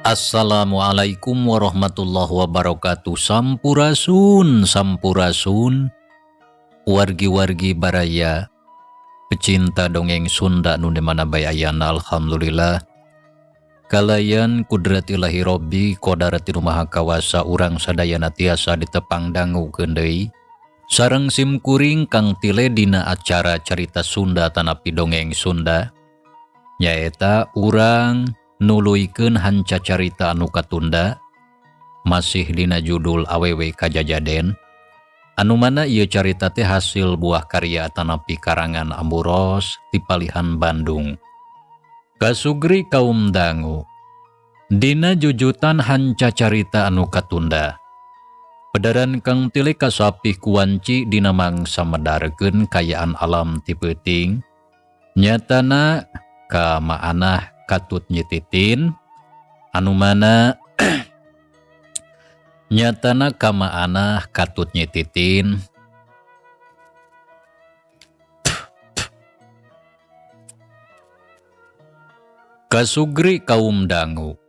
Assalamualaikum warahmatullahi wabarakatuh. Sampurasun, sampurasun, wargi-wargi baraya pecinta dongeng Sunda nu di mana bae ayana. Alhamdulillah, kalayan kudrat Ilahi Robbi kodarat nu maha kawasa, urang sadayana tiasa ditepang dangukeun deui sareng sim kuring Kang Tile dina acara Carita Sunda tanapi Dongeng Sunda, nyaeta urang nuluykeun hanca carita anu katunda, masih dina judul Awewe Kajajaden, anu mana ieu carita teh hasil buah karya tanapi karangan Ambu Ros ti palihan Bandung. Kasugri kaum dangu, dina jujutan hanca carita anu katunda, pedaran Kang Tile kasapih kuwanci dina mangsa medarkeun kayaan alam ti peuting, nyatana ka maanah katut Nyi Titin, anu mana nyatana ka maanah katut Nyi Titin. Kasugri kaum dangu,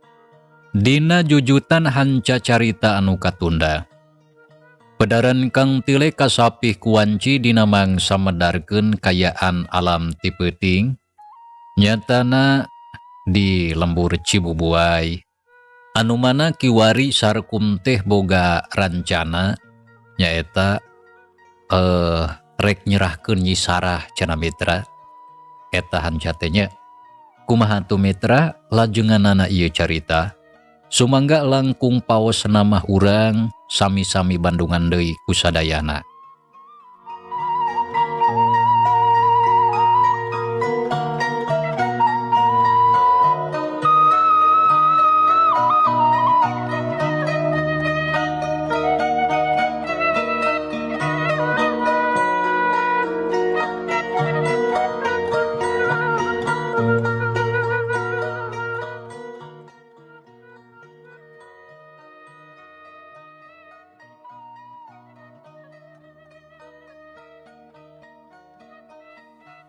dina jujutan hanca carita anu katunda, pedaran Kang Tile kasapih kuwanci dina mangsa medarkeun kayaan alam ti peuting, nyatana di lembur Cibubuay, anu mana kiwari Sarkum teh boga rancana, nyaeta rek nyerahkeun Nyi Sarah cenah. Mitra, eta hanca teh nya. Kumaha tuh, mitra, lajenganana ieu carita? Sumangga langkung paos namah, urang sami-sami bandungan deui kusadayana.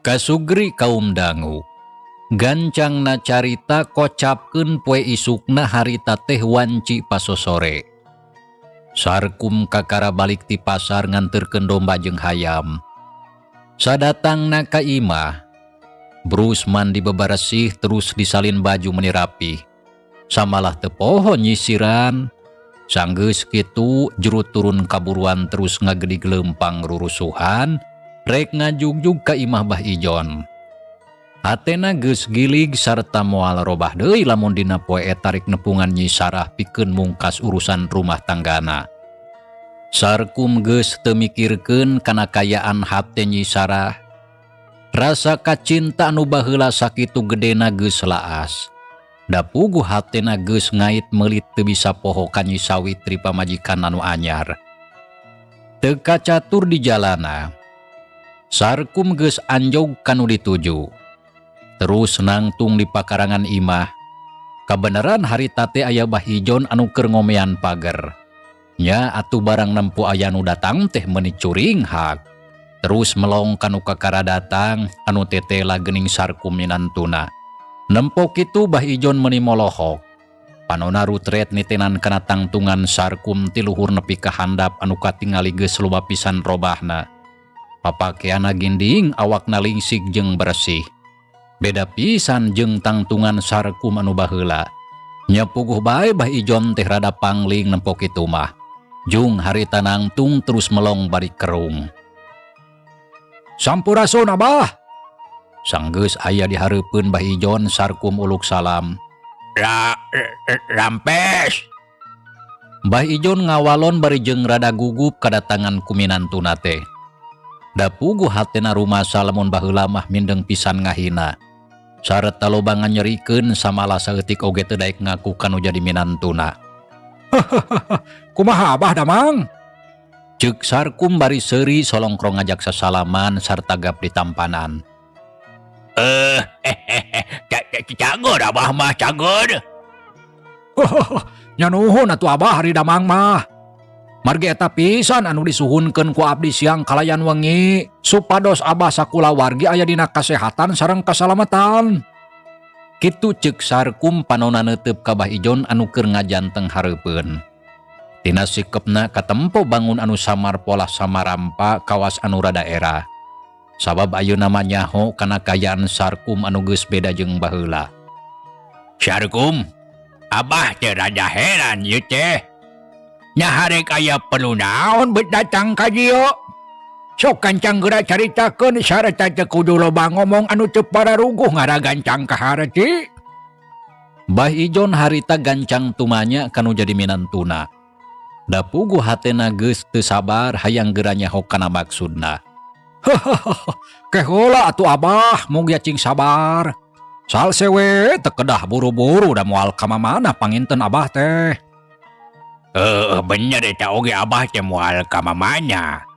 Kasugri kaum dangu, gancangna carita kocapkeun poe isukna. Harita teh wanci pasosore. Sarkum kakara balik ti pasar nganterkeun domba jeung hayam. Sadatangna ka imah, Brus mandi beberesih, terus disalin baju meni rapih. Samalah teu poho nyisiran. Sanggeus kitu juru turun kaburuan, terus ngagedig lempang rurusuhan rek ngajugjug ka imah Bah Ijon. Hatena geus gilig sarta moal robah deui lamun dina poe eta rek nepungan Nyi Sarah pikeun mungkas urusan rumah tanggana. Sarkum geus teu mikirkeun kana kayaan hate Nyi Sarah. Rasa kacinta anu baheula sakitu gedena geus laas. Da puguh hatena geus ngait meulit teu bisa poho ka Nyi Sawitri, pamajikan anu anyar. Teu kacatur di jalana. Sarkum geus anjog kanu dituju. Terus nangtung di pakarangan imah. Kabeneran harita teh aya Bah Ijon anu keur ngomean pager. Nya atuh barang nempo aya nu datang teh meuni curinghak. Terus melong kanu kakara datang, anu tetela geuning Sarkum minantuna. Nempo kitu Bah Ijon meuni molohok. Panona rutret nitenan kana tangtungan Sarkum ti luhur nepi ka handap, anu katingali geus loba pisan robahna. Papakeanna ginding, awakna lingsik jeung bersih. Beda pisan jeung tangtungan Sarkum anu baheula. Nya puguh bae Bah Ijon teh rada pangling nempo kitu mah. Jung harita nangtung terus melong bari kerung. "Sampurasun, Abah!" Sanggeus aya di hareupeun Bah Ijon, Sarkum uluk salam. Rampes. Bah Ijon ngawalon bari jeung rada gugup kadatangan ku minantuna teh. Da puguh hatena rumasa lamun baheula mah mindeng pisan ngahina sareta loba nganyerikeun, samalah saeutik oge teu daek ngaku kanu jadi minantuna. "Kumaha Abah damang?" Ceuk Sarkum bari seuri solongkrong ngajak sasalaman sarta gap ditampanan. Eh, cageur Abah mah, cageur. Nya nuhun atuh Abah ari damang mah. Margi eta pisan anu disuhunkeun ku abdi siang kalayan wengi, supados Abah sakulawargi aya dina kasehatan sareng kasalamatan. Kitu ceuk Sarkum panona neuteup ka Bah Ijon anu keur ngajanteng hareupeun. Tina sikepna katempo bangun anu samar polah samarampa kawas anu rada era. Sabab ayeuna mah nyaho kana kaayaan Sarkum anu geus beda jeung baheula. Sarkum, Abah teh rada heran ieu teh. Nya harek aya perlu naon bet datang ka dieu? Sok gancang geura caritakeun sarta teu kudu loba ngomong anu teu pararuguh ngaragancang ka harti. Bah Ijon harita gancang tumanya kanu jadi minantuna. Da puguh hatena geus teu sabar hayang geura nyaho kana maksudna. Ke heula atuh Abah, mugia cing sabar. Salse we teu kedah buru-buru da moal ka mamana panginten Abah teh. Heuh, bener eta oge Abah teh moal ka mamana.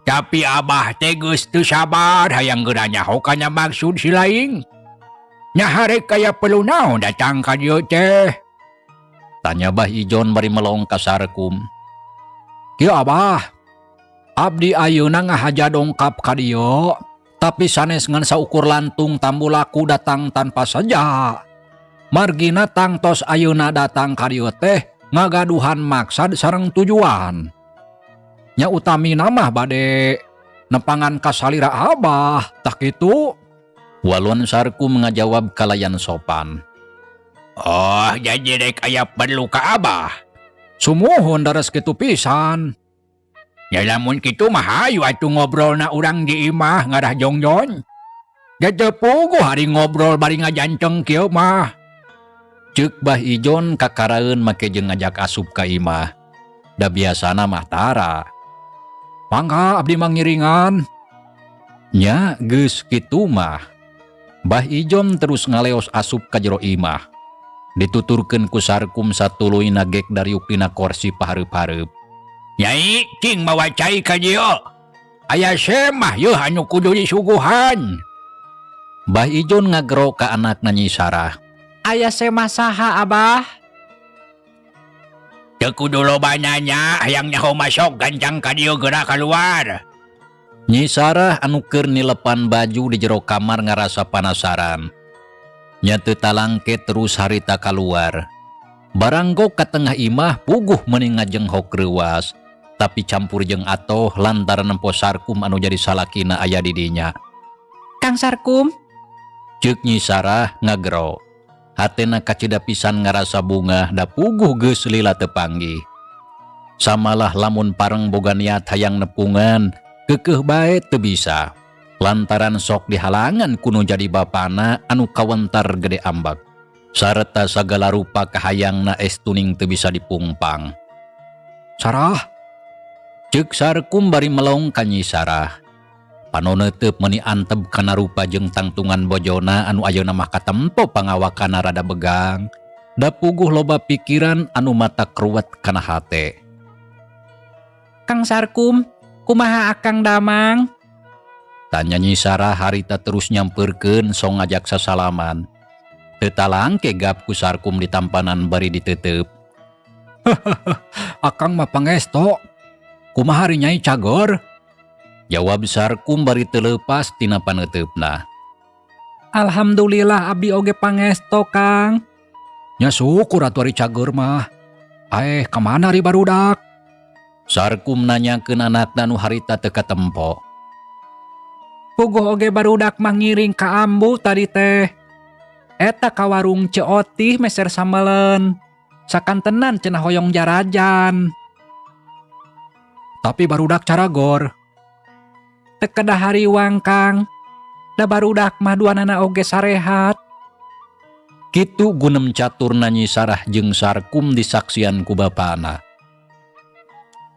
Tapi Abah teh geus teu sabar hayang geura nyaho kana maksud si laing. Nya harek aya perlu naon datang ka dieu teh? Tanya Bah Ijon bari melong ka Sarkum. Kieu Abah, abdi ayeuna ngahaja dongkap ka dieu, tapi sanes ngan saukur lantung tambu laku datang tanpa saja. Margina tangtos ayeuna datang ka dieu teh ngagaduhan maksad sareng tujuan. Nya utamina mah bade nepangan ka salira Abah, tah kitu. Walon Sarkum ngajawab kalayan sopan. Oh, jadi rek aya perlu ka Abah. Sumuhun daras kitu pisan. Ya lamun kitu mah hayu atuh ngobrolna urang di imah ngarah jongjon. Da teu puguh hari ngobrol bari ngajanteng kieu mah. Ceuk Bah Ijon kakaraeun make jeung ngajak asup ka imah. Da biasana mah tara. Mangga abdi mangiringan. Nya geus kitu mah. Bah Ijon terus ngaleos asup ka jero imah. Dituturkeun ku Sarkum satuluyna gek dariuk dina korsi pahareup-hareup. Nyai, cing mawa cai ka dieu. Aya semah yeuh anu kudu disuguhan. Bah Ijon ngagero ka anakna Nyi Sarah. Aya semah saha Abah? Teu kudu loba nanya, hayang nyaho masuk gancang ka dieu geura kaluar. Nyi Sarah anu keur nilepan baju di jero kamar ngarasa panasaran. Nya teu talangke terus harita kaluar. Baranggok ka tengah imah puguh meuning ngajenghok reuwas, tapi campur jeung atoh lantaran nempo Sarkum anu jadi salakina aya di dinya. Kang Sarkum? Ceuk Nyi Sarah ngagero. Hatena kacida pisan ngarasa bungah da puguh geus lila teu panggih. Samalah lamun pareng boga niat hayang nepungan, keukeuh bae teu bisa. Lantaran sok dihalangan kuno jadi bapana anu kawentar gede ambak. Sarta sagala rupa kahayangna estuning teu bisa dipungpang. Sarah? Ceuk Sarkum bari melong ka Nyi Sarah. Panoneuteub meuni antep kana rupa jeung tangtungan bojona anu ayeuna mah katempo pangawakana rada begang. Da puguh loba pikiran anu mata kruwet kana hate. Kang Sarkum, kumaha Akang damang? Tanya Nyi Sarah harita terus nyamperkeun song ngajak sasalaman. Teu talangke gap ku Sarkum di tampanan bari diteuteup. Akang mah pangesto. Kumaha ari Nyai cageur? Jawab Sarkum bari teu leupas tina paneuteupna. Alhamdulillah abdi oge pangesto, Kang. Nya syukur atuh ari cageur mah. Aeh, kamana ari barudak? Sarkum nanyakeun anakna nu harita teu katempo. Puguh oge barudak mah ngiring ka ambu tadi teh. Eta ka warung Ceu Otih meser sameleun. Sakantenan cenah hoyong jarajan. Tapi barudak caragor. Teu kedah hariwang, Kang. Da barudak mah duanana oge sarehat. Kitu gunem caturna Nyi Sarah jeung Sarkum disaksian ku bapana.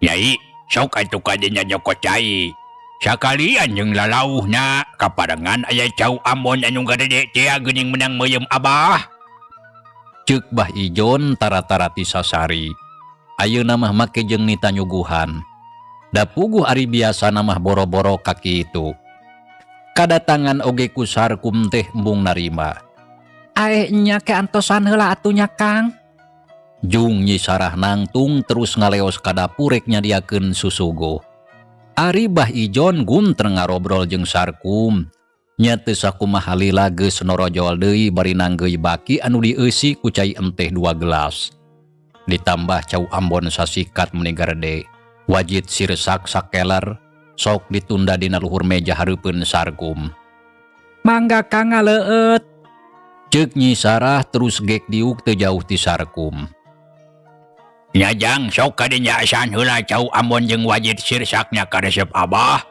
Nyai, sok atuh ka dinya nyokot cai. Sakalian jeung lalauhna kaparengan aya cau Ambon anu garede tea geuning menang meuyeum Abah. Ceuk Bah Ijon tara-tara ti sasari. Ayeuna mah make jeung nita nyuguhan. Da puguh ari biasana mah boro-boro ka kitu. Kadatangan oge ku Sarkum teh embung narima. Aeh nya ke antosan heula atuh nya, Kang. Jung Nyi Sarah nangtung terus ngaleos ka dapur rek nyadiakeun susuguh. Ari Bah Ijon guntreng ngarobrol jeung Sarkum. Nya teu sakumaha lila geus norojol deui bari nanggeui baki anu dieusi ku cai enteh 2 gelas. Ditambah cau Ambon sasikat meni garede. Wajit sirsak sakeler sok ditunda dina luhur meja hareupeun Sarkum. Mangga Kang ngaleueut. Ceuk Nyi Sarah terus gek diuk teu jauh ti Sarkum. Nya Jang sok kadinya asan heula cau Ambon jeung wajit sirsaknya karesep Abah.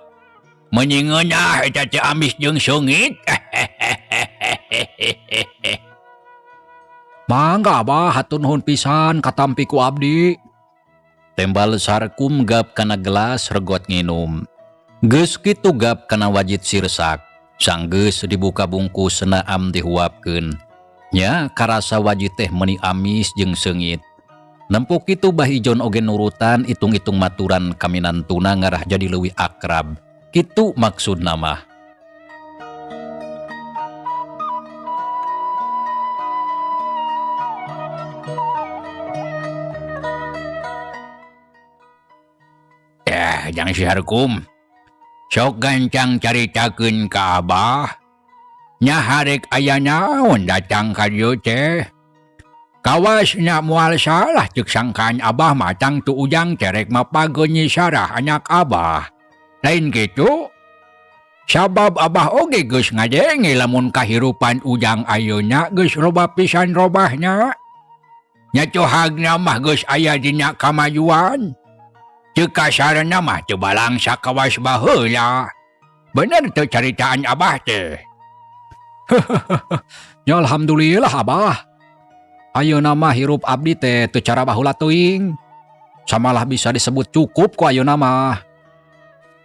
Meuni ngeunah eta teh amis jeung seungit. Mangga Abah hatur nuhun pisan katampi ku abdi. Tembal Sarkum gap kana gelas regot nginum. Geus kitu gap kana wajit sirsak. Sanggeus dibuka bungkusna am dihuapkeun. Nya karasa wajit teh meuni amis jeung seungit. Nempo kitu Bah Ijon oge nurutan itung-itung maturan kaminantuna ngarah jadi leuwih akrab. Kitu maksudna mah. Ya, jangan si Sarkum. Sok gancang caritakeun ka Abah. Nya harek aya naon datang ka dieu teh. Kawasna moal salah ceuk sangkaan Abah mah tangtu Ujang teh rek mapageun Nyi Sarah anak Abah. Lain kitu. Sabab Abah oge geus ngadenge lamun kahirupan Ujang ayeuna geus loba pisan robahna. Nya cohagna mah geus aya dina kamajuan. Ceuk kasarna mah teu balangsa kawas baheula. Bener teu caritaan Abah teh? Ya alhamdulillah Abah. Ayeuna mah hirup abdi teh teu cara baheula teuing. Samalah bisa disebut cukup ku ayeuna mah.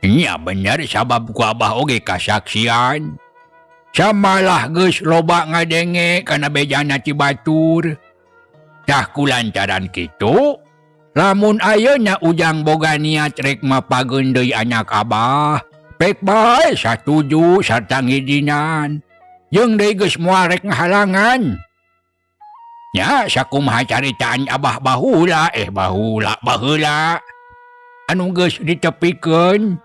Nya bener sabab ku Abah oge kasaksian. Samalah geus loba ngadenge kana bejana ti batur. Tah kulantaran kitu, lamun ayeuna Ujang boga niat rek mapageun deui anak Abah, pek bae satuju sarta ngijinan. Jeung deui geus moal rek ngahalangan. Nya sakumaha caritaan Abah baheula, baheula, baheula. Anu geus ditepikeun.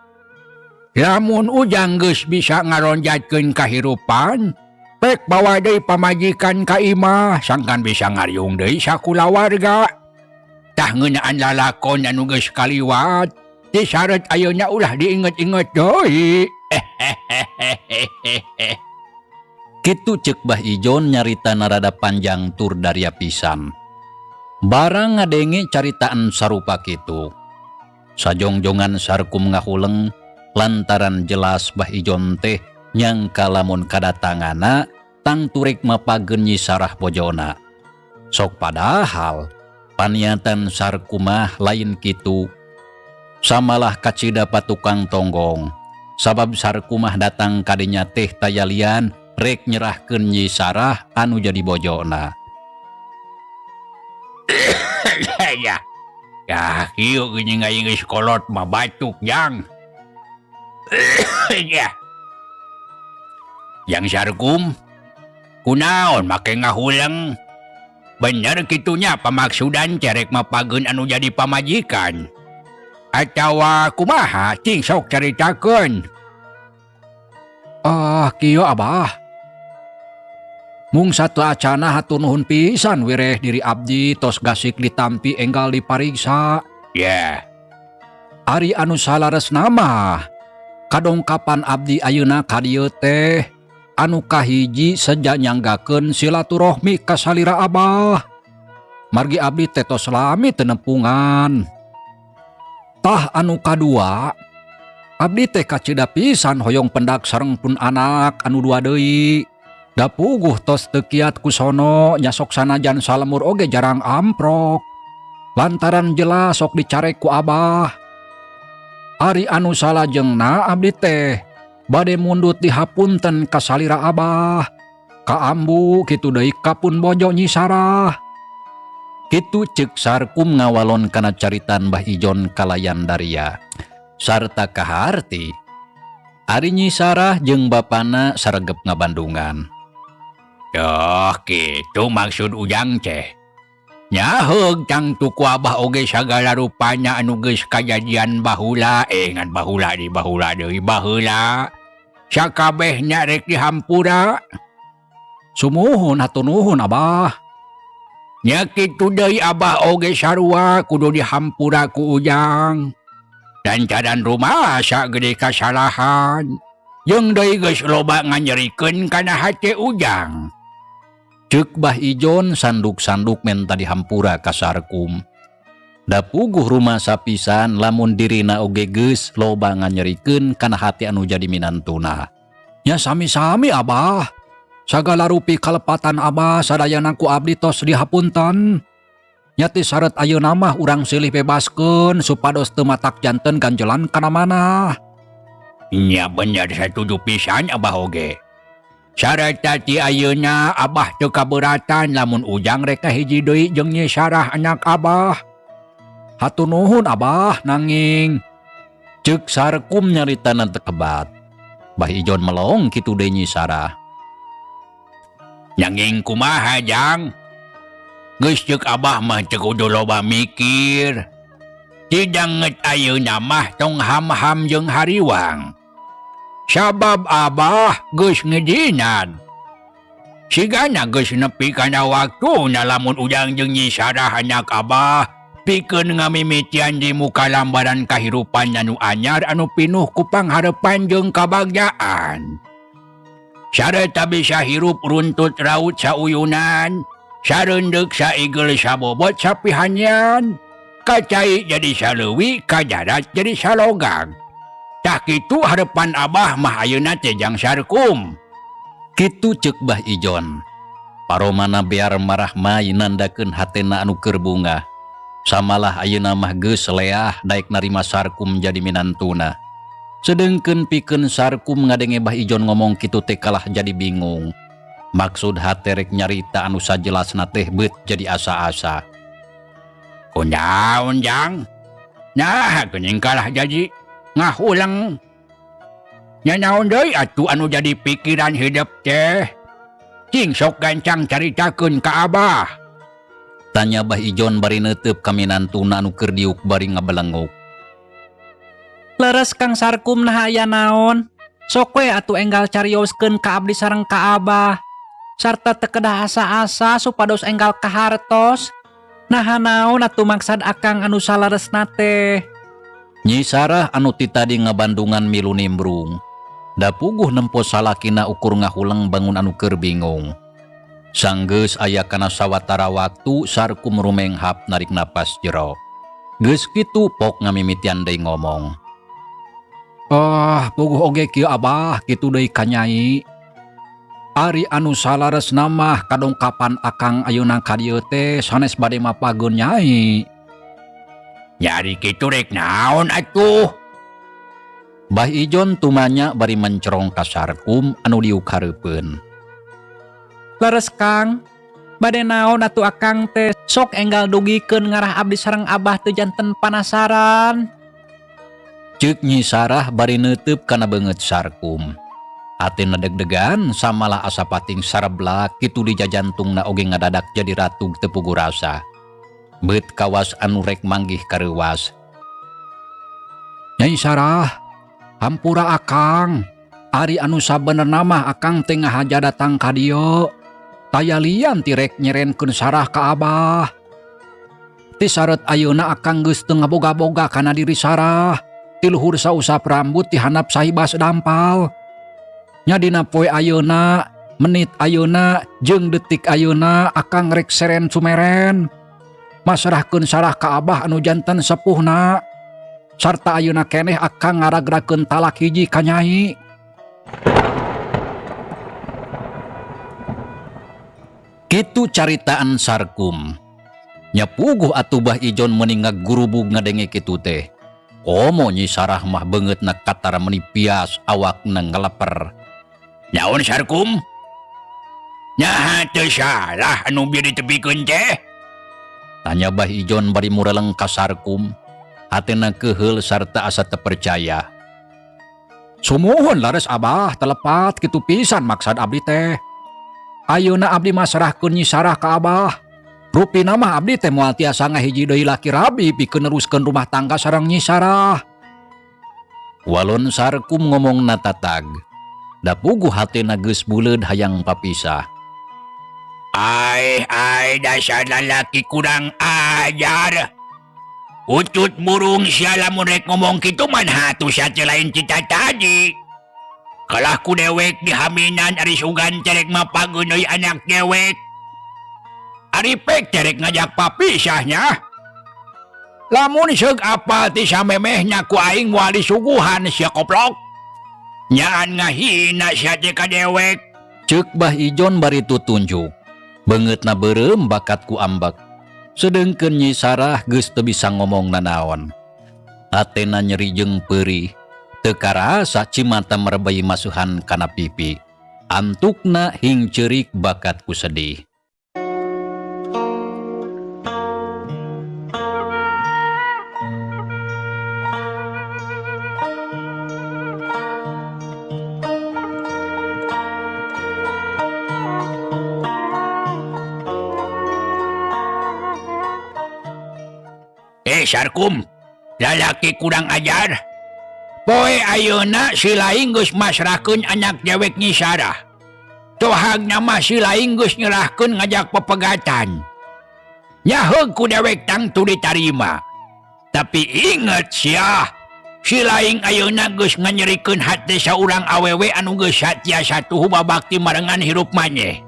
Lamun Ujang geus bisa ngaronjatkeun kahirupan, pek bawa deui pamajikan ka imah, sangkan bisa ngariung deui sakulawarga. Tah ngeunaan lalakon anu geus kaliwat, disaret ayeuna ulah diinget-inget deui. Kitu ceuk Bah Ijon nyarita narada panjang tur daria pisan. Barang ngadenge caritaan sarupa kitu. Sajongjongan Sarkum ngahuleng lantaran jelas Bah Ijon teh nyangka lamun kadatanganna tangtu rek mapageun Nyi Sarah bojona. Sok padahal paniatan Sarkumah lain kitu. Samalah kacida patukang tonggong. Sabab Sarkumah datang kadinya teh tayalian rek nyerahkeun Nyi Sarah anu jadi bojona. Ya. Ya, kieu geuning aing geus kolot mah batuk, Jang. Ya. Jang Sarkum, kunaon make ngahuleng? Bener kitunya pamaksudan cerek mapageun anu jadi pamajikan. Atawa kumaha cing sok caritakeun. Ah, kieu Abah. Mung satu acana hatur nuhun pisan wireh diri abdi tos gasik ditampi enggal dipariksa. Ya. Ari anu salaresna mah kadongkapan abdi ayeuna ka dieu teh anu kahiji seja nyanggakeun silaturahmi ka salira Abah. Margi abdi teh tos lami teu nempungan. Tah anu kadua, abdi teh kacida pisan hoyong pendak sareng pun anak anu dua deui. Da puguh tos teu kiat ku sono nyasok sanajan salemur oge jarang amprok. Lantaran jelas sok dicarek ku Abah. Ari anu salajengna abdi teh bade mundut dihapunten ka salira Abah. Ka ambu kitu deui ka pun bojo Nyi Sarah. Kitu ceuk Sarkum ngawalon kana caritan Bah Ijon kalayan daria. Sarta kaharti ari Nyi Sarah jeung bapana saregep ngabandungan. Yoh, kitu maksud Ujang teh. Nyaheug tangtu ku Abah oge sagala rupanya anu geus kajadian baheula, ngan baheula di baheula deui baheula. Sakabehnya rek dihampura. Sumuhun hatur nuhun Abah. Nya kitu deui Abah oge sarua kudu dihampura ku Ujang. Lantaran rumasa gede kasalahan. Jeung deui geus loba nganyerikeun kana hate Ujang. Ceuk Bah Ijon sanduk-sanduk menta dihampura ka Sarkum. Da puguh rumasa pisan lamun dirina oge geus loba nganyerikeun kana hate anu jadi minantuna. Nya sami-sami Abah. Sagala rupi kalepatan Abah sadayana ku abdi tos dihapunten. Nya ti saret ayeuna mah urang silih bebaskeun supados teu matak janten ganjelan kana manah. Nya bener satuju pisan Abah oge. Sareta ti ayeuna Abah teu kaberatan lamun Ujang rek kahiji deui jeung Nyi Sarah anak Abah. Hatur nuhun Abah nanging Ceuk Sarkum nyaritana teu kebat. Bah Ijon melong kitu deui Nyi Sarah. Nanging kumaha Jang? Geus ceuk Abah mah teu kudu loba mikir. Tidanget ayeuna mah tong ham-ham jeung hariwang. Sabab Abah geus ngijinan. Sigana geus nepi kana waktuna lamun Ujang jeung Nyi Sarah anak Abah pikeun ngamimitian di muka lambaran kahirupan anu anyar anu pinuh ku pangharepan jeung kabagjaan. Sareta bisa hirup runtut raut sauyunan, sareundeuk saigel sabobot sapihanyan, kacai jadi saleuwi, kajarat jadi salogang. Tah kitu harepan Abah mah ayeuna teh jang Sarkum. Kitu ceuk Bah Ijon. Paromana bear marah mai nandakeun hatena anu keur bungah. Samalah ayeuna mah geus leah daek narima Sarkum jadi minantuna. Sedengkeun pikeun Sarkum ngadenge Bah Ijon ngomong kitu teh kalah jadi bingung. Maksud hate rek nyarita anu sajelasna teh beut jadi asa-asa. Kunaon Jang? Nah, geuning kalah jadi ngahuleng. Nya naon deui atuh anu jadi pikiran hidup teh? Cing sok gancang caritakeun ka Abah. Tanya Bah Ijon bari neuteup ka minantuna anu keur diuk bari ngabelenguk. Leres Kang Sarkum nah aya naon? Sok we atuh enggal carioskeun ka abdi sareng ka Abah. Sarta teu kedah asa-asa supados enggal kahartos. Naha naon atuh maksad akang anu salaresna teh? Nyi Sarah anu ti tadi ngabandungan milu nimbrung. Da puguh nempo salakina ukur ngahuleng bangun anu keur bingung. Sanggeus aya kana sawatara waktu Sarkum rumenghap narik napas jero. Geus kitu pok ngamimitian deui ngomong. Ah, puguh oge kieu Abah kitu deui ka Nyai. Ari anu salaresna mah kadongkapan akang ayeuna ka dieu teh sanes bade mapageun Nyai. Nyari kitu rek naon atuh? Bah Ijon tumanya bari mencerong ka Sarkum anu diuk hareupeun. Leres Kang, bade naon atuh akang teh sok enggal dugikeun ngarah abdi sareng Abah teu janten panasaran. Ceuk Nyi Sarah bari neuteub kana beungeut Sarkum. Atina deg-degan samalah asa pating sareblak kitu di jajantungna oge ngadadak jadi ratug teu puguh rasa. Beut kawas anu rek manggih kareuwas. Nyai Sarah, hampura akang. Ari anu sabenerna mah akang teh ngahaja datang ka dieu. Taya lian ti rek nyerenkeun Sarah ka Abah. Ti saret ayeuna akang geus teu ngaboga-boga kana diri Sarah. Ti luhur sausap rambut ti handap sahibas dampal. Nya dina poe ayeuna, menit ayeuna, jeung detik ayeuna akang rek seren sumeren. Masrahkeun Sarah ka Abah anu janten sepuhna. Sarta ayeuna keneh akang ngaragrakeun talak hiji ka Nyai. Kitu caritaan Sarkum. Nya puguh atuh Bah Ijon meuni ngagurubug ngadenge kitu teh. Komo Nyi Sarah mah beungeutna katara meuni pias awakna ngeleper. Naon Sarkum? Naha teu salah anu bieu ditepikeun teh? Tanya Bah Ijon bari mureleng ka Sarkum. Hatena keuheul sarta asa teu percaya. Sumuhun lares Abah telepat kitu pisan maksad abdi teh. Ayeuna abdi masrahkeun Nyi Sarah ka Abah. Rupina mah abdi teh moal tiasa ngahiji deui laki rabi pikeun neruskeun rumah tangga sareng Nyi Sarah. Walon Sarkum ngomongna tatag. Da puguh hatena geus buleud hayang papisah. Ai ai dasar lalaki kurang ajar. Ucut burung sia lamun rek ngomong kitu mah hatu sia teh lain cita tadi. Kalah ku dewek dihaminan ari sugan teh rek mapageun deui anak dewek. Ari pek teh rek ngajak papisah nya. Lamun seug apal ti samemehna ku aing moal disuguhan sia koplok. Nyaan ngahina sia teh ka dewek. Ceuk Bah Ijon bari tutunjuk. Beungeutna beureum bakat ku ambek. Sedengkeun Nyi Sarah geus teu bisa ngomong nanaon. Hatena nyeri jeung peurih. Teu karasa cimata merebei masuhan kana pipi. Antukna hingceurik bakat ku sedih. Sarkum, lalaki kurang ajar. Poe ayeuna si laing geus masrahkeun anak dewek Nyi Sarah. Tohagna mah si laing geus nyerahkeun ngajak pepegatan. Nyaheug ku dewek tangtu ditarima. Tapi inget sia, si laing ayeuna geus nganyerikeun hate saurang awewe anu geus satia satuhu babakti marengan hirup maneh.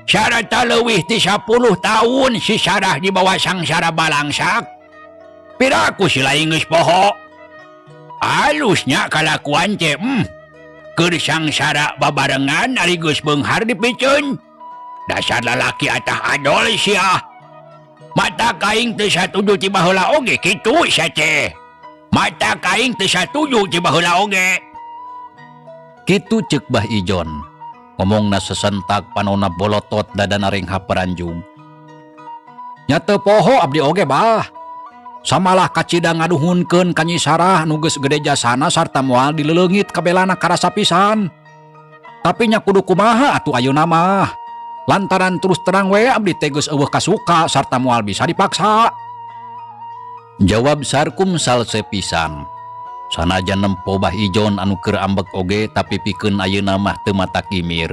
Sarata leuwih ti 10 tahun si Sarah dibawa sangsara balangsak. Piraku si laing geus poho. Alusnya kalakuan teh, keur sangsara babarengan ari geus beunghar dipiceun. Dasar lalaki atah adol sia. Mata kaing teu satuju ti baheula oge kitu sia teh. Mata kaing teu satuju ti baheula oge. Kitu ceuk Bah Ijon. Ngomongna sesentak panona bolotot dadana renghap paranjug. Nya teu poho abdi oge bah. Samalah kacida ngaduhunkeun ka Nyi Sarah nu geus gede jasana sarta moal dileleungit kabelana karasa pisan. Tapi nya kudu kumaha atuh ayeuna mah. Lantaran terus terang we abdi teh geus eueuh kasuka sarta moal bisa dipaksa. Jawab Sarkum salse pisan. Sanajan nempo Bah Ijon anu keur ambek oge tapi pikeun ayeuna mah teu mata kimir.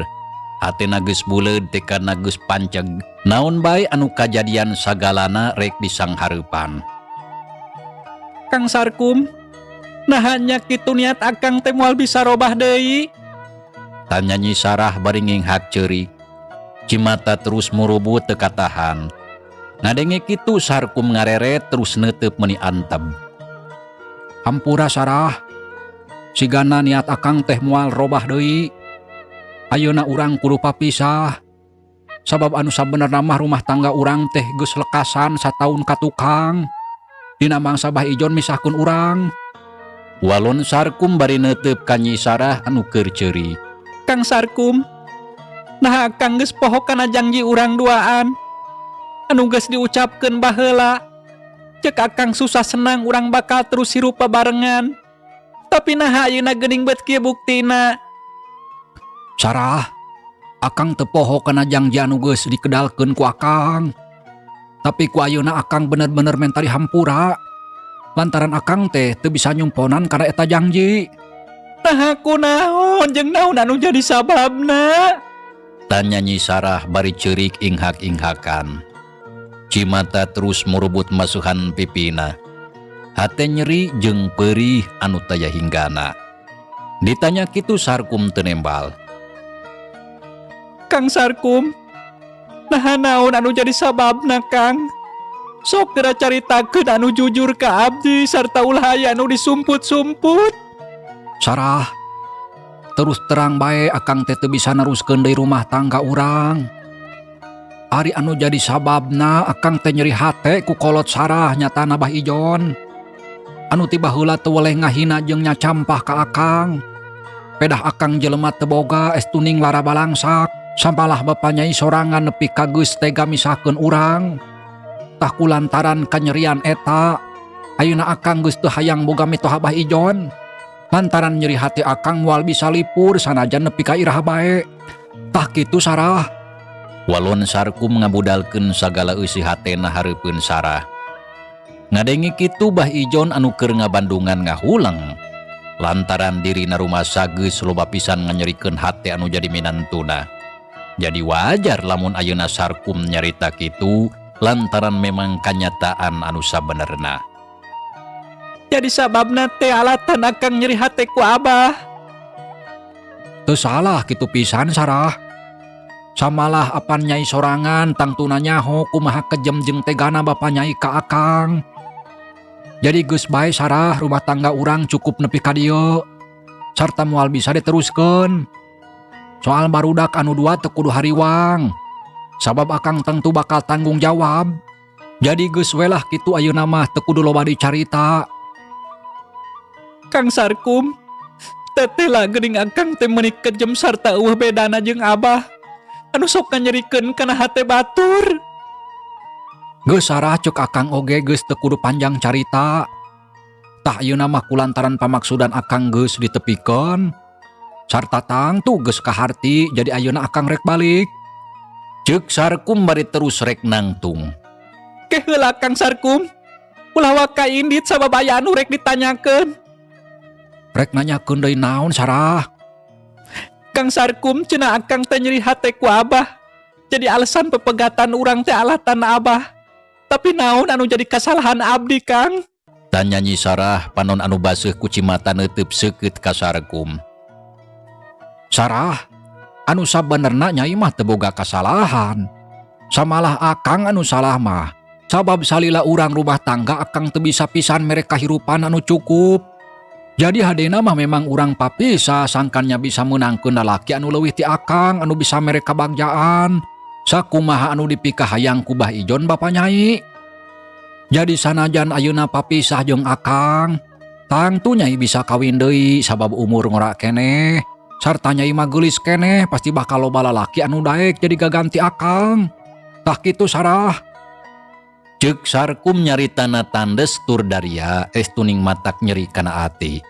Hatena geus buleud tekadna geus panceg. Naon bae anu kajadian sagalana rek disanghareupan. Kang Sarkum, naha nya kitu niat akang teh moal bisa robah deui? Tanya Nyi Sarah bari nginghak ceurik. Cimata terus murubut teu katahan. Ngadenge kitu Sarkum ngareret terus neuteub meuni anteb. Hampura Sarah, sigana niat akang teh moal robah deui. Ayeuna urang kudu papisah. Sabab anu sabenerna mah rumah tangga urang teh geus lekasan sataun ka tukang. Dina mangsa Bah Ijon misahkeun urang. Walon Sarkum bari neuteub ka Nyi Sarah anu keur ceurik. Kang Sarkum, naha akang geus poho kana janji urang duaan anu geus diucapkeun baheula. Cek akang susah senang urang bakal terus hirup babarengan. Tapi naha ayeuna geuning bet kieu buktina. Sarah, akang teu poho kana janji anu geus dikedalkeun ku akang. Tapi ku ayeuna akang bener-bener mentari hampura. Lantaran akang teh teu bisa nyumponan kana eta janji. Naha kunaon jeung naon anu jadi sababna? Tanya Nyi Sarah bari ceurik inghak-inghakan. Cimata terus murubut masuhan pipina. Hate nyeri jeung perih anu taya hinggana. Ditanya kitu Sarkum teu nembal. Kang Sarkum, naha naon anu jadi sababna Kang? Sok geura caritakeun anu jujur ka abdi sarta ulah aya anu disumput-sumput. Sarah, terus terang bae akang teh teu bisa neruskeun deui rumah tangga urang. Ari anu jadi sababna akang teh nyeri hate ku kolot Sarah nyatana Bah Ijon. Anu ti baheula teu weleh ngahina jeung nyacampah ka akang. Pedah akang jelema teu boga estuning lara balangsak. Sampalah bapa nyai sorangan nepi ka geus tega misahkeun urang. Tah kulantaran kanyerian eta, ayeuna akang geus teu hayang boga mitoha Bah Ijon. Lantaran nyeri hati akang moal bisa lipur sanajan nepi ka iraha bae. Tah kitu Sarah. Walon Sarkum ngabudalkeun sagala eusi hatena hareupeun Sarah. Ngadenge kitu Bah Ijon anu keur ngabandungan ngahuleng. Lantaran dirina rumasa geus loba pisan nganyerikeun hate anu jadi minantuna. Jadi wajar lamun ayeuna Sarkum nyarita kitu lantaran memang kanyataan anu sabenerna. Jadi sababna teh alatan akang nyeri hate ku Abah. Teu salah kitu pisan, Sarah. Samalah apan nyai sorangan tangtuna nyaho kumaha kejem jeung tegana bapa nyai ka akang. Jadi geus bae, Sarah, rumah tangga urang cukup nepi ka dieu. Sarta moal bisa diteruskeun. Soal barudak anu dua teu kudu hariwang. Sabab akang tangtu bakal tanggung jawab. Jadi geus we lah kitu, ayeuna mah teu kudu loba dicarita. Kang Sarkum, teteh lah geuning akang teh meuni kejem sarta euweuh bedana jeung Abah. Anu sok nganyerikeun kana hate batur. Geus, Sarah, ceuk akang oge geus teu kudu panjang carita. Tah, ayeuna mah kulantaran pamaksudan akang geus ditepikeun. Sarta tangtu geus kaharti, jadi ayeuna akang rek balik. Ceuk Sarkum bari terus rek nangtung. Ke heula, Kang Sarkum. Ulah waka indit sabab aya anu rek ditanyakeun. Rek nanyakeun deui naon, Sarah? Kang Sarkum, cenah akang teh nyeri hate ku Abah. Jadi alasan pepegatan urang teh alatan Abah. Tapi naon anu jadi kasalahan abdi, Kang? Tanya Nyi Sarah, panon anu baseuh ku cimata neuteub seukeut ka Sarkum. Sarah, anu sabenerna nyai mah teu boga kasalahan. Samalah akang anu salah mah. Sabab salila urang rumah tangga, akang teu bisa pisan mere kahirupan anu cukup. Jadi hadena mah memang urang papisah sangkannya bisa meunangkeun lalaki anu leuwih ti akang, anu bisa mere kabagjaan. Sakumaha anu dipikahayang ku Bah Ijon bapa nyai. Jadi sanajan ayeuna papisah jeung akang, tangtu nyai bisa kawin deui sabab umur ngora keneh. Sarta nyai mah geulis keneh, pasti bakal loba lalaki anu daek jadi gaganti akang. Tah kitu, Sarah. Ceuk Sarkum nyaritana tandes tur daria estuning matak nyeri kana ati.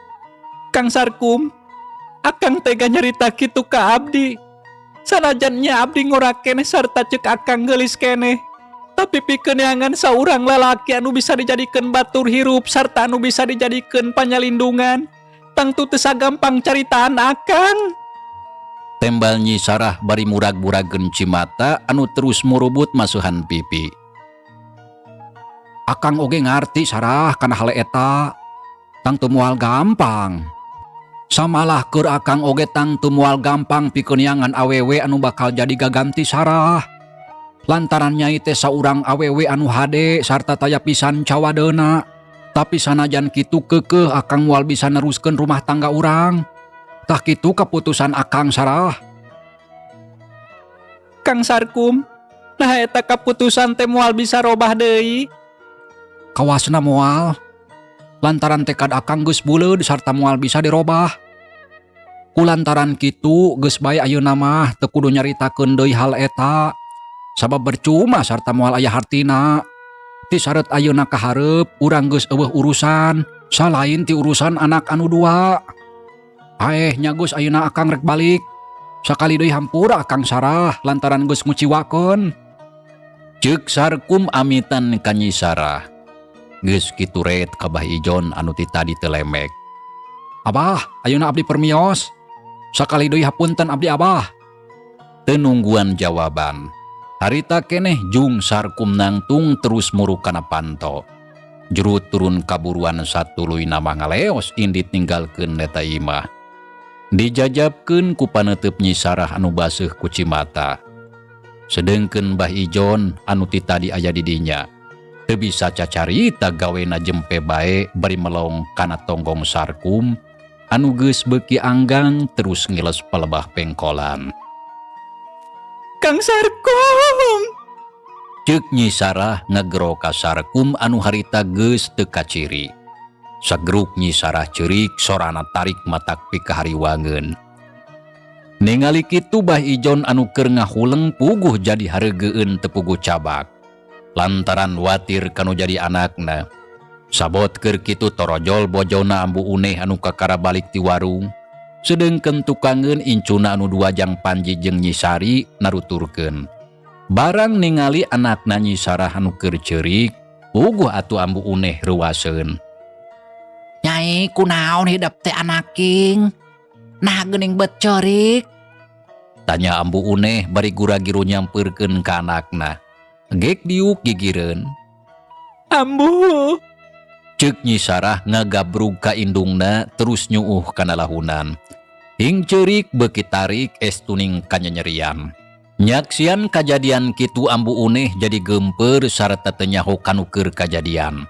Kang Sarkum, akang tega nyarita kitu ka abdi. Sanajan nya abdi ngora keneh sarta ceuk akang geulis keneh. Tapi pikeun neangan saurang lalaki anu bisa dijadikeun batur hirup sarta anu bisa dijadikeun panyalindungan, tangtu teu sagampang caritaan akang. Tembal Nyi Sarah bari murag-murageun cimata anu terus murubut masuhan pipi. Akang oge ngarti, Sarah, kana hal eta. Tangtu moal gampang. Samalah keur akang oge tangtu moal gampang pikeun neangan awewe anu bakal jadi gaganti Sarah. Lantaran nyai teh saurang awewe anu hade sarta taya pisan cawadeuna. Tapi sanajan kitu, keukeuh akang moal bisa neruskeun rumah tangga urang. Tah, kitu keputusan akang, Sarah. Kang Sarkum, nah eta kaputusan teh moal bisa robah deui? Kawasna moal. Lantaran tekad akang geus buleud sarta moal bisa dirobah. Kulantaran kitu geus bae ayeuna mah teu kudu nyaritakeun deui hal eta. Sabab percuma sarta moal aya hartina. Ti saret ayeuna ka hareup urang geus euweuh urusan salain ti urusan anak anu dua. Aeh nya, geus, ayeuna akang rek balik. Sakali deui hampura akang, Sarah, lantaran geus nguciwakeun. Ceuk Sarkum amitan ka Nyi Sarah. Geus kitu ret ka Bah Ijon anu ti tadi teu lemek. Abah, ayeuna abdi permios. Sakali deui hapunten abdi, Abah. Teu nungguan jawaban. Harita keneh jung Sarkum nangtung terus muruk kana panto. Juru turun kaburuan satuluyna mah ngaleos indit ninggalkeun eta imah. Dijajabkeun ku paneuteub Nyi Sarah anu baseuh ku cimata. Sedengkeun Bah Ijon anu ti tadi aya di dinya. Teu bisa cacarita, gawena jempe bae bari melong kana tonggong Sarkum anu geus beuki anggang terus ngiles palebah pengkolan. Kang Sarkum. Ceuk Nyi Sarah ngagero ka Sarkum anu harita geus teu kaciri. Sagruk Nyi Sarah ceurik, sorana tarik matak pikahariwangeun. Ningali kitu, Bah Ijon anu keur ngahuleng puguh jadi hareugeun teu puguh cabak. Lantaran watir kanu jadi anakna. Sabot keur kitu torojol bojona Ambu Uneh anu kakara balik ti warung. Sedengkeun tukangeun incuna anu dua Jang Panji jeung Nyi Sari naruturkeun. Barang ningali anakna Nyi Sarah anu keur ceurik, puguh atuh Ambu Uneh reuaseun. Nyai kunaon hidep teh anaking? Nah geuning bet ceurik. Tanya Ambu Uneh bari gura-giru nyampeurkeun ka anakna. Gek diuk gigireun. Ambu. Ceuk Nyi Sarah ngagabrug ka indungna terus nyuuh kana lahunan. Hing ceurik beuki tarik estuning kanyanyerian. Nyaksian kajadian kitu Ambu Uneh jadi geumpeur sarta teu nyaho kanu keur kajadian.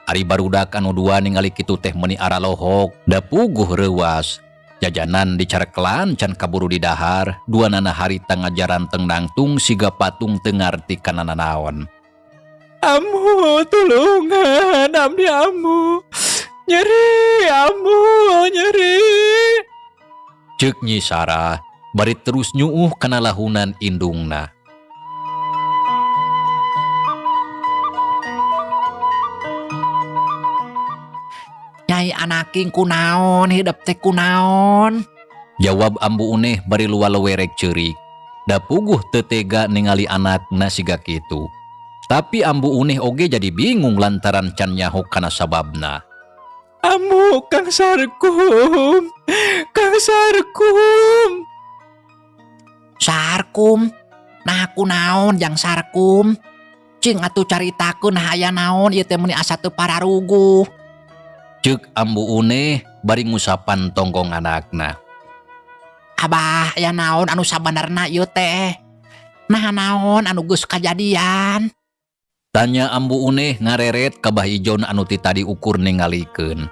Ari barudak anu dua ningali kitu teh meuni aralohok da puguh reuwas. Jajanan dicarekelan can kaburu didahar, duanana harita ngajaranteng nangtung siga patung teu ngarti kana nanaon. Ambu tulungan abdi ambu. Nyeri ambu nyeri. Ceuk Nyi Sarah bari terus nyuuh kana lahunan indungna. Nyai anaking kunaon hidep teh kunaon? Jawab Ambu Uneh bari luwalewerek ceurik. Da puguh teu tega ningali anakna siga kitu. Tapi Ambu Uneh oge jadi bingung lantaran can nyaho kana sababna. Ambu Kang Sarkum, Kang Sarkum. Sarkum? Nah kunaon jang Sarkum? Cing atuh caritakeun nah aya naon ieu teh meuni asa teu pararuguh. Ceuk Ambu Uneh bari ngusapan tonggong anakna. Abah aya naon anu sabenerna ieu teh? Nah naon anu geus kajadian? Tanya Ambu Uneh ngareret ka Bah Ijon anu ti tadi ukur ningalikeun.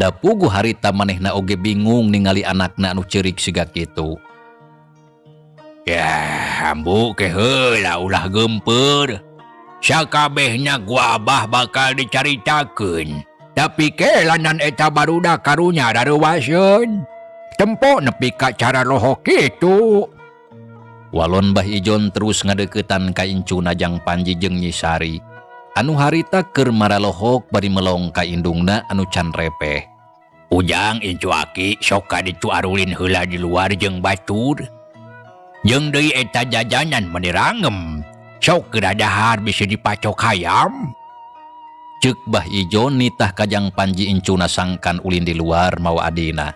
Da puguh harita manehna oge bingung ningali anakna anu ceurik siga kitu. Ya, Ambu ke heula ulah geumpeur. Sakabehna gua abah bakal dicaritakeun. Tapi ke lanan eta barudak karunya dareuwaseun. Tempo nepi ka cara lohok kitu. Walon Bah Ijon terus ngadeuketan ka incuna Jang Panji jeung Nyi Sari. Anu harita keur maralohok bari melong ka indungna anu can repeh. Ujang incu aki sok ka ditu arulin heula di luar jeung batur. Jeung deui eta jajanan meuni rangem. Sok geura dahar bisa dipacok hayam. Ceuk Bah Ijon nitah ka Jang Panji incuna sangkan ulin di luar mawa adina.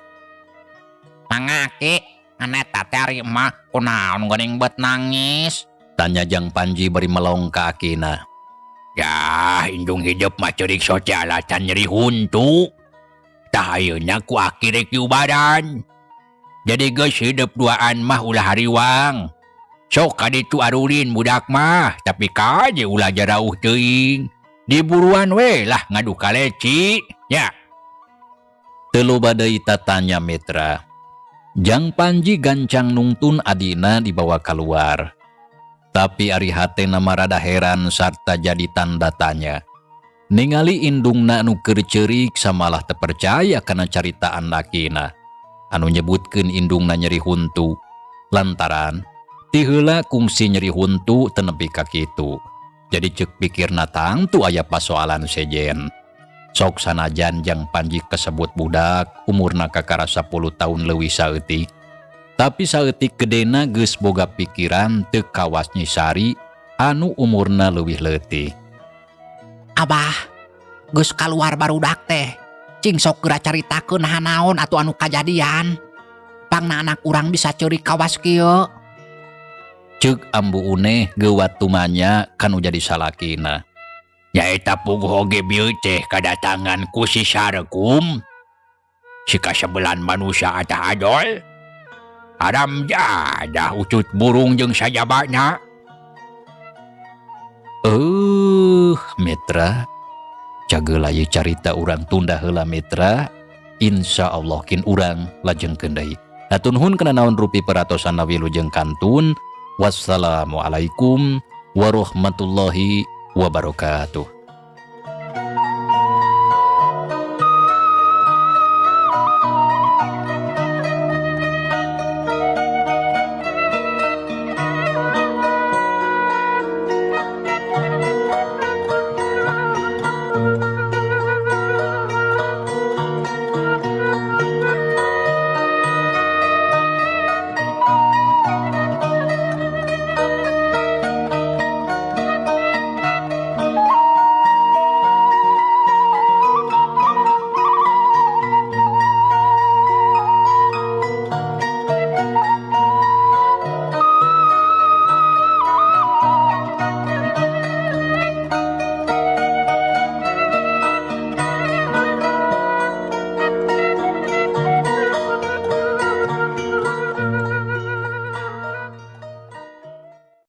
Mangga aki, ngan eta teh ari emak kunaon geuning bet nangis? Tanya Jang Panji bari melong ka akina. Yah, indung hidup mah ceurik sote alasan nyeri huntu. Tah ayeuna ku aki rek diubaran. Jadi geus hidup duaan mah ulah hariwang. Sok ka ditu arulin budak mah, tapi kaje ulah jarauh teuing. Diburuan we lah ngadu kaleci, ya. Teu loba deui tatanya mitra. Jang Panji gancang nungtun adina dibawa keluar. Tapi ari hatena mah rada heran sarta jadi tanda tanya. Ningali indungna anu keur ceurik samalah teu percaya kana caritaan lakina. Anu nyebutkeun indungna nyeri huntu. Lantaran ti heula kungsi nyeri huntu teu nepi ka kitu. Jadi ceuk pikirna tangtu aya pasoalan sejen. Sok sanajan Jang Panji kasebut budak umurna kakara 10 tahun leuwih saeutik. Tapi saeutik gedena geus boga pikiran teu kawas Nyi Sari anu umurna leuwih leutik. Abah, geus kaluar barudak teh. Cing sok geura caritakeun naha naon atuh anu kajadian. Pangna anak urang bisa ceurik kawas kieu. Ceuk Ambu Uneh geuwat tumanya kanu jadi salakina. Nyaeta puguh oge bieu teh kadatangan ku si Sarkum. Si kasebelan manusia atah adol. Haram jadah ucut burung jeung sajabana. Mitra. Cageula ieu carita urang tunda heula mitra. Insya Allah kin urang lajengkeun deui. Hatur nuhun kana naon rupi peratosanna wilujeng kantun. Wassalamualaikum warahmatullahi wabarakatuh.